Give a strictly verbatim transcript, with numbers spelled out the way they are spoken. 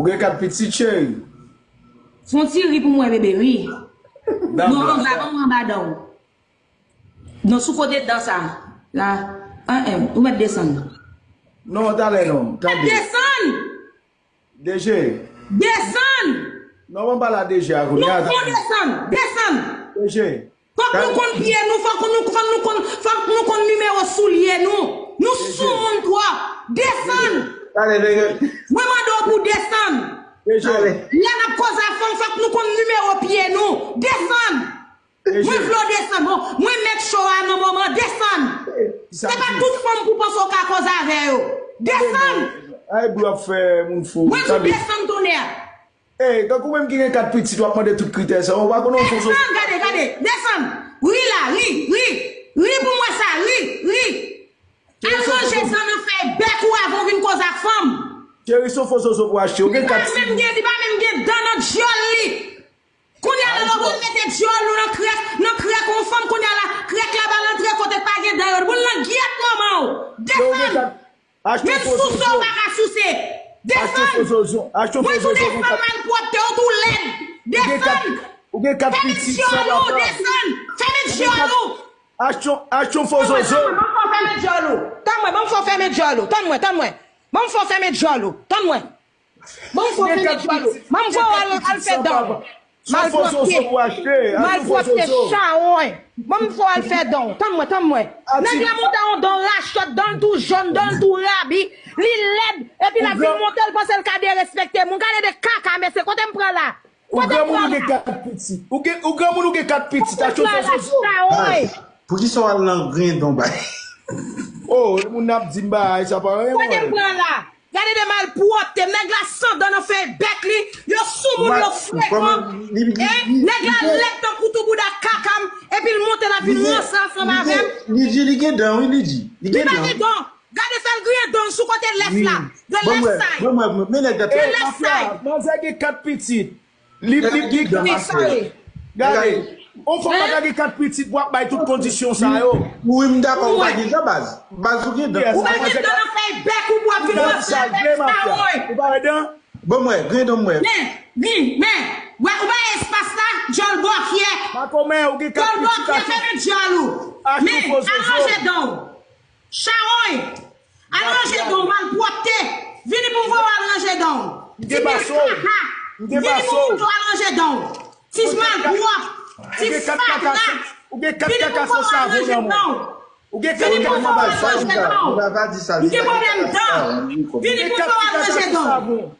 Ou gen kat pitit, cheri? Fon ti ri pou mwen, bebe, ri. Non, anba, ban mwen anba dan w. Non, sou kote dan sa. La. An, an, ou mèt desann. Non, talè non. Tande. Desann! D G. Desann! Non, ban m pale a D G a kounye a. Non, fon desann. Desann! D G. Fòk nou konn pye nou, fòk nou, fòk nou konn, fòk nou konn nimewo soulye nou. Nou soumoun twòp. Desann! Mwen mande w pou desann. Lè n ap koze a fanm, fòk nou konn nimewo pye nou. Desann! Mwen vle w desann. Bon, mwen mèt cho a nan moman. Desann! Se pa tout fanm pou panse w ka koze avè yo. Desann! Ay, bro ap fè moun fou. Mwen di w desann tonnè. Ey, tankou menm ki gen kat pitit, w ap mande tout kritè sa. Ou pa konnen yon fo soso. Desann, gade, gade, desann. Ri la, ri, ri. Ri pou mwen sa, ri, ri. Al ranje dan nan fèy bèk ou avan w vin koze ak fanm. Cheri, se yon fo soso pou achte. Ou gen kat pitit. Li pa menm gen, li pa menm gen dan nan dyòl li. Kounye a la, lè w pral mete dyòl ou nan krèk, nan krèk yon fanm, kounye a la, krèk la ba l antre kote k pa gen dan yo. Bon, langyèt manman w. Desann. Menm souse w pa ka souse. Desann. Mwen tou desann malpwòpte, w tou lèd. Desann. Fèmen dyòl ou, desann. Fèmen dyòl ou. Achte yon fo zozo. Ban m fè w fèmen dyòl ou. Tann mwen, ban m fè w fèmen dyòl ou. Tann mwen, tann mwen. Ban m fè w fèmen dyòl ou. Tann mwen. Ban m fè w fèmen dyòl ou. Ban m voye w al, al fè dan w. Malpwòpte. Malpwòpte, chawony. Ban m fè w al fè dan w. Tann mwen, tann mwen. Nèg la monte yon dan rachòt, dan l tou jòn, dan l tou rabi. Li lèd. Epi l ap vin monte, l panse l ka derespekte moun. Gade de kaka, mesye, kote m pran la? Ou granmoun ou gen kat pitit. Ou gen, ou granmoun ou gen kat pitit. Achte yon fo zozo. Poukisa w al nan grendon bay? Oh, moun ap di m bagay sa pa anyen. Kote m pran la? Gade de malpwòpte. Nèg la san dan nan fèy bèk li. Yo soumoun, yo frekan. Nèg la lèd tankou tou bouda kaka m. Epi l monte la vin ranse ansanm avè m. Li di li gen dan, wi, li di. Li pa gen dan. Gade fè l griyen dan sou kote lèf la. De lèf sa. Bon, mwen, mwen, men nèg la. De lèf sa. Manzè gen kat pitit. Li, li, li, gade, yon fanm pa ka gen kat pitit pou ap bay tout kondisyon sa yo. Wi, m dakò, ou pa gen dan, baz. Baz, ou gen dan. Ou pa gen dan nan fèy bèk ou pou ap vin ranse avè m, chawony. Ou pa gen dan? Bon, mwen, gen dan, mwen. Men, men, men, wè, ou bay espas la, dyòl bòkyè. Makomè, ou gen kat pitit. Dyòl bòkyè, fèmen dyòl ou. Men, al ranje dan w. Chawony! Al ranje dan w, malpwòpte! Vini pou m voye w al ranje dan w. Ti pil kaka! Vini pou m voye w al ranje dan w. Ti malpwòp! Ti fatra! Vini pou m voye w al ranje dan w. Vini pou m voye w al ranje dan w. M gen pwoblèm dan. Vini pou m voye w al ranje dan w.